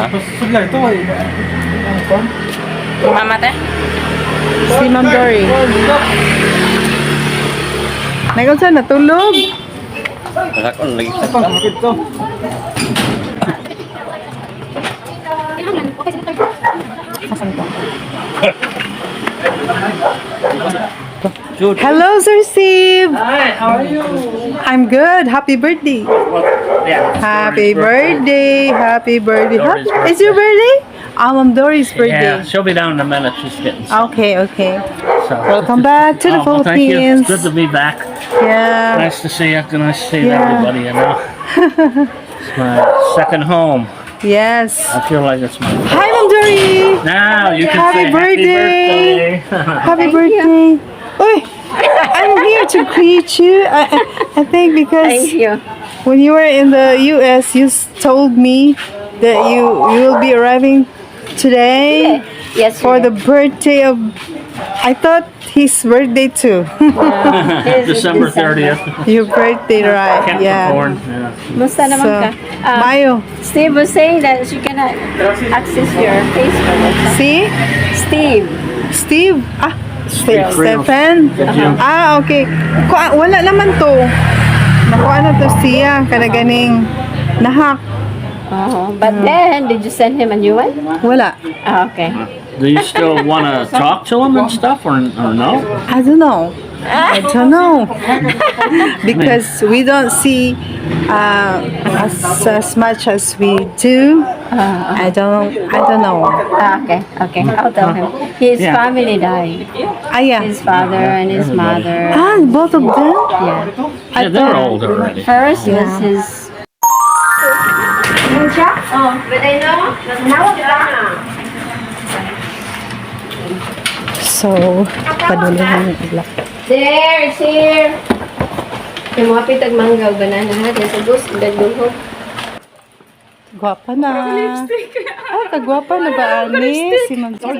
Sudlay ito eh. Mama te? Si Ma'am Dory. Nagunsa natulog? Ito. Asan to? Hello, Sir Steve. Hi, how are you? I'm good. Happy birthday. Yeah. Happy birthday. Happy birthday. Dory's Happy, it's your birthday? Ah, Ma'am Dory's Yeah, birthday. she'll be down in a minute. She's getting some. Okay. So. Welcome back to the Oh, well, thank you. Philippines. It's good to be back. Yeah. Nice to see you. Nice to see everybody. It's my second home. Yes. I feel like it's my. Hi, Ma'am Dory. Now you can Happy say birthday. happy birthday. Happy birthday. Uy, I'm here to greet you. I think because Thank you. when you were in the US, you told me that you will be arriving today Yes, for the birthday of. I thought his birthday too. December 30th. Your birthday, right? Yeah. Capricorn. Yeah. Musta naman So, ka? Mayo. Steve was saying that you cannot access your Facebook. See? Steve. Steve. Ah, Steve. Stephen. Did you- Ah, okay. Wala naman to. Nakuha na to siya. Kana ganing nahack. Oh, but then, did you send him a new one? Wala. Ah, okay. Do you still want to talk to him and stuff, or no? I don't know. I don't know. Because we don't see as much as we do. I don't know. Ah, okay. I'll tell him. His family died. Ah, yeah. His father and his Everybody. Mother. Ah, both of them? Yeah. Yeah, they're old already. First was his. Oh, but I know. So, padulo na yung ilak. There, it's here. Yung mga pitag mangga o banana ha, sa bus, dagduhog. Gwapa na. Ah, kagwapa na ba, ani? Si Ma'am Sorry.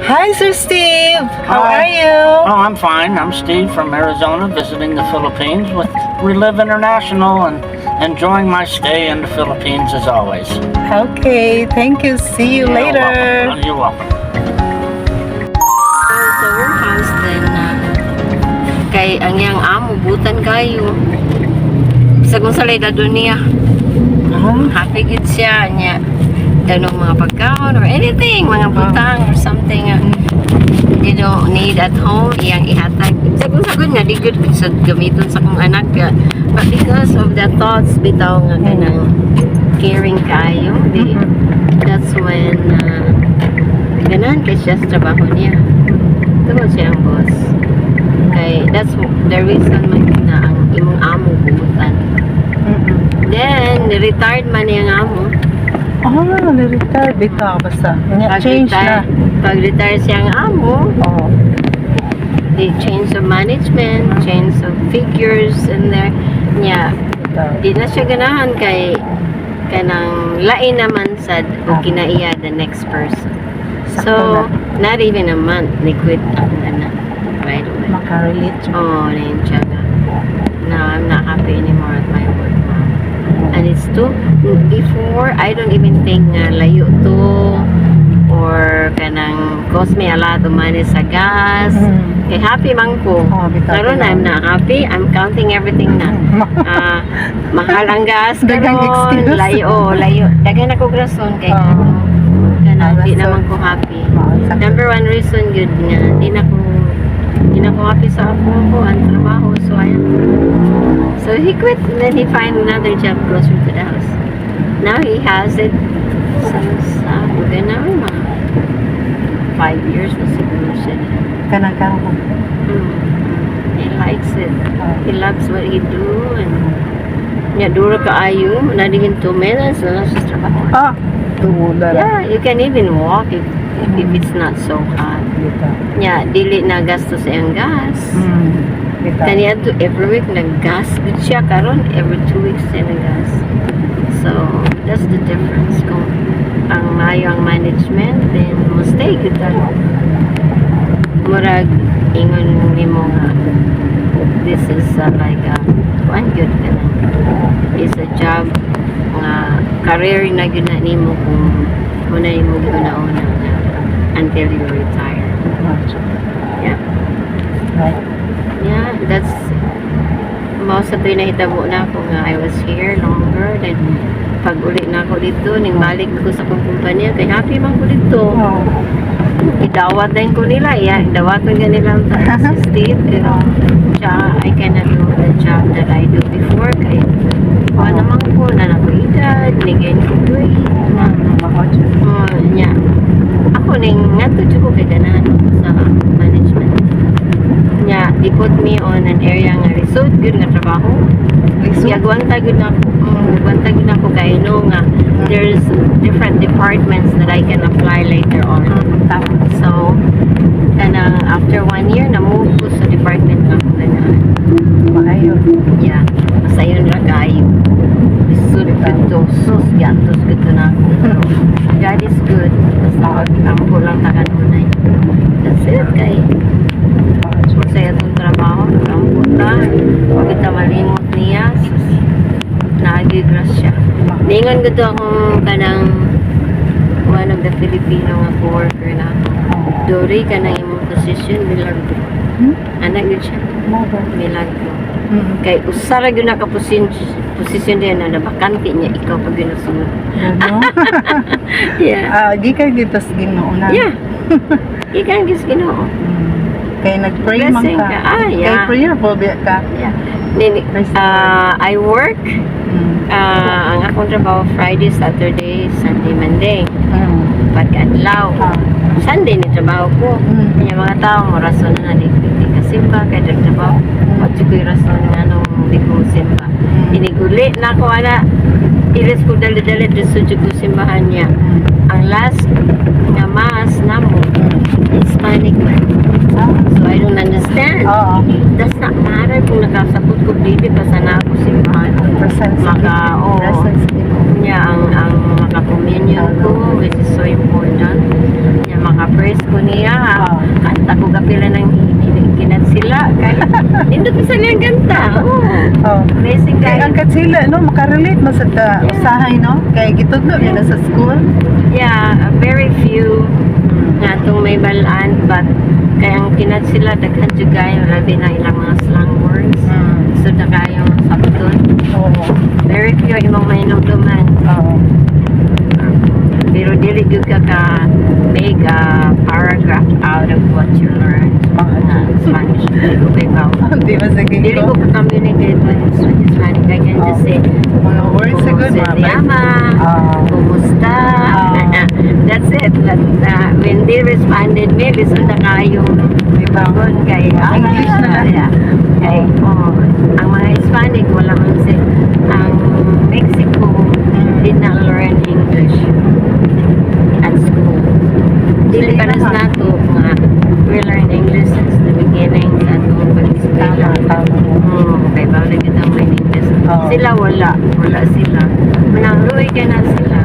Hi, Sir Steve. How Hi. Are you? Oh, I'm fine. I'm Steve from Arizona, visiting the Philippines with Relive International and enjoying my stay in the Philippines as always. Okay, thank you. See you You're later. welcome. You're welcome. Sa warehouse din na kay ang iyang amo butan kayo. Sa kung sa layla niya. Happy gid siya niya. Tanong mga pagkaon or anything, mga butang or something you don't need at home, iyang ihatag. Sa kung sagod nga, di good sa gamiton sa kong anak. But because of the thoughts, bitaw nga kanang caring kayo, di, that's when ganan kay siya sa trabaho niya. Tungod siya ang boss. Kay that's the reason man na ang imong amo buutan. Then, retired man niyang amo. Oh, na-retire bitaw basta. Nya, change na. Pag retire siya ang amo, Oh. the change of management, change of figures in there. Niya, Bitaw. di na siya ganahan kay kanang lain naman sad o kinaiya the next person. So, not even a month, ni-quit ang anak right away. Makarelate. Oh, nain siya nga. No, I'm not happy anymore at my work, Mom. And it's too, before, I don't even think nga layo to or kanang cost me a lot of money sa gas. Kay happy man ko. Oh, bitaw. Karon I'm not happy. I'm counting everything na. Ah, mahal ang gas Daghang karon. Excuse. Layo, oh, layo. Daghan ako rason kay Oo. kanang di Rason. naman ko happy. Number one reason yun nga di na ko happy sa ako ko ang trabaho, so I so he quit and then he find another job closer to the house. Now he has it since na mga 5 years na siguro siya. Kanang karon. He likes it. Oh. He loves what he do and nya dura kaayo, not even 2 minutes na lang sa trabaho. Ah, tuuda ra. Yeah, you can even walk if it's not so hot. Dito. Nya, dili na gasto sa iyang gas. Dito. Kani adto every week nag-gas gud siya, karon every 2 weeks siya nag-gas. So, that's the difference. Kung ang maayo ang management, then mo stay gud ta. Murag ingon nimo nga this is like a kuan gyud ka na. Is a job nga career na gyud na nimo kung muna nimo guna-una nga until you retire. Yeah. Right. Yeah, that's mao sa to'y nahitabo na ako nga I was here longer than pag uli na ako dito, ning balik ko sa akong kumpanya kay happy man ko dito. Oh. Idawat din ko nila, yeah, idawaton ka nila ang si Steve, pero siya, I cannot do the job that I do before kay kuha naman ko na ako edad, nigain ko weight, na Mao jud. Oh, nya. Ako ning ngadto jud ko kay ganahan ako sa management. Nya, they put me on an area nga lisod gyud nga trabaho. Lisod. Gagwanta gyud na ako, gagwanta gyud na ako kay I know nga there's different departments that I can apply later on. Tama. So, kanang after one year, na-move ko sa department nga ako ganahan. Maayo. Yeah, masayon ra kayo. Lisod gyud to, sus, gantos gyud to na ako. Pero God is good. Basta mag-ampo lang ta kanunay. That's it, kay Mao jud. sa atong trabaho, ampo ta. Huwag kita malimot niya. Sus, naagi grasya. Ningon gud to akong kanang one of the Filipino nga coworker na ako. Dori ka ng imong position, milagro. Hmm? Anak yun siya, Mao ba? milagro. Mm. Kay usa ra gyud naka position position diyan na nabakante niya, ikaw pag gyud nasunod. Ano? Yeah. Ah, gikan dito sa Ginoo na. Yeah. Ikan gis Ginoo. Kay nag-pray man Blessing ka. ka. Ah, Kay yeah. prayerful biya ka. Yeah. Nini, Praise the I work ang akong trabaho Friday, Saturday, Sunday, Monday. Pagka-adlaw. Sunday ni trabaho ko. Kanya mga tao mo rason na di ka simba kay trabaho. Wa jud ko'y rason nga nung di ko simba. Iniguli na ako ana. Ilis ko dali-dali dito jud ko simbahan niya. Ang last nga mass namo Hispanic man. So I don't understand. Oo. Does not matter kung nakasabot ko dili basta na ako simbahan. Presence. Maka, oo. Presence Ginoo. Niya ang maka-communion ko, which is so important. Niya maka-praise ko niya. Oo. Kanta ko kapila ng kinat sila. Kay nindot sa niyang kanta. Oo. Oh. Amazing Kay kay. ang katsila no, makarelate man sa ta usahay no. Kay gitudlo yeah. na sa school. Yeah, very few nga itong may balaan, but kay ang kinat sila daghan jud kayo, labi na ilang mga slang words. So na kayong sabton. Oo. Very few imong mainumduman. Oo. Pero dili gyud ka ka make a paragraph out of what you learned na Spanish. Dili ko kay bawo. Di ba sa Dili ko ka-communicate with Hispanic. I can just say, Mga words "Como sa good se mga llama?" Ah. "Kumusta?" Ah. That's it. But when they responded me, lisod na kayo Di ba? bangon kay English na lang. Yeah. Kay, oh, ang mga Hispanic wala man si ang Mexico did not learn English at school. Dili Sige para naman. sa nato nga we learn English since the beginning sa atong pag-eskwela. Tama, tama. Kay bawal kita may English. Oo. Sila wala, wala sila. Manang luoy kay na sila.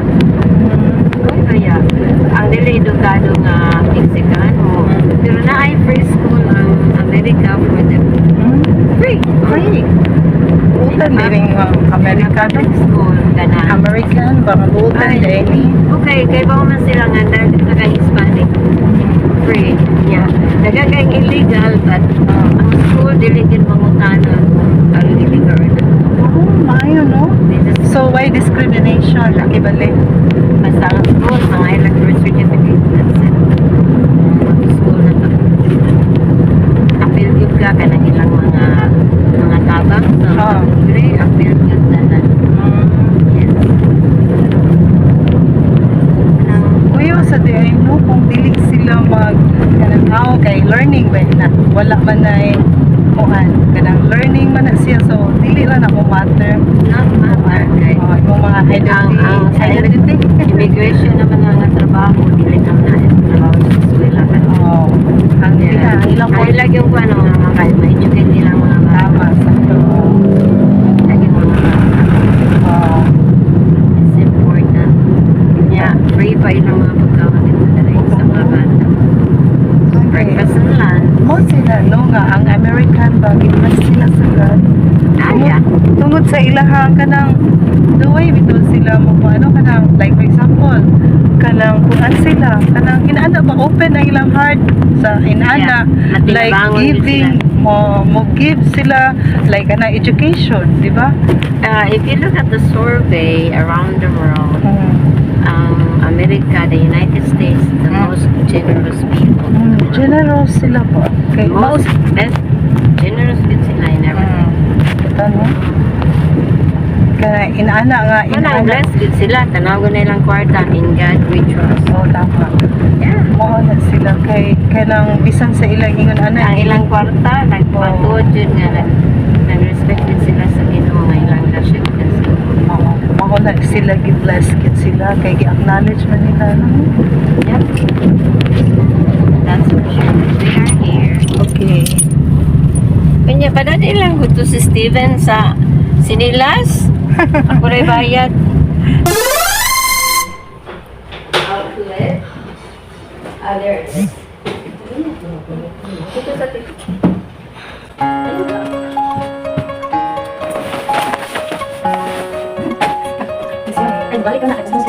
Luoy kaya ang dili edukado nga Mexicano. Pero naay free school ang America for them. Free. Free. Butan din Amerikano. Public school kana. American, baka butan Ay. din. Okay, kay ba man sila nga dahil ka Hispanic. Free. Yeah. Daghang kay illegal, but ang school dili gid mangutana kung aron illegal or not. Oh, maayo no? They just So why discrimination? Laki balik. Basta ang school, mga ilang birth certificate, that's it. Mag-school na to. Appeal gyud ka kanang ilang mga tabang sa degree, appeal gyud tanan. Yes. Kanang Kuya sa di ay no, kung dili sila mag kanang Tao kay learning ba na wala man na eh, kuan kanang learning man na siya, so dili ra na mo matter. Not matter kay Oh, imong mga identity, ang sa identity. Immigration naman nga trabaho, dili naman na trabaho sa eskwela ka. Oh, ang ila, ang ilang Ang ilag yung ano nga mga ma-educate nila ang mga bata. Tama, sakto. Lagi mga bata. Oh, It's important. Yeah, free pa ilang mga pagkaon dito sa mga bata. Breakfast and lunch. Mo sila no nga ang American ba gi-bless sila sa God. Ah, yeah. Tungod sa ilahang kanang the way bitaw sila mo ano kanang, like for example, kanang kuan sila kanang inaana ba, open ang ilang heart sa inaana, like Matinabangon din giving, mo mo give sila like kanang education, di ba? If you look at the survey around the world, America, the United States, the most generous people in the world. Generous sila po kay Most best generous with sila in everything. Ito, no, kaya inaana nga Wala, inaana. blessed good sila. Tanaw na ilang kwarta. In God we trust. Oh, tama. Mao na sila kay kanang bisan sa ilang ingon ana. Ang ilang kwarta, nagpatuod yun nga, nag-respect din sila sa Ginoo nga ilang nasyon kasi. Mao mao na sila, gi-bless gid sila kay gi-acknowledge man nila, no? Yep. That's for sure. We are here. Okay. Kanya, padali lang gusto si Steven sa sinilas. Ako rin bayad. Outlet. Ah, there it is. Dito sa tip. Ayun ba? Ay, balik ka na.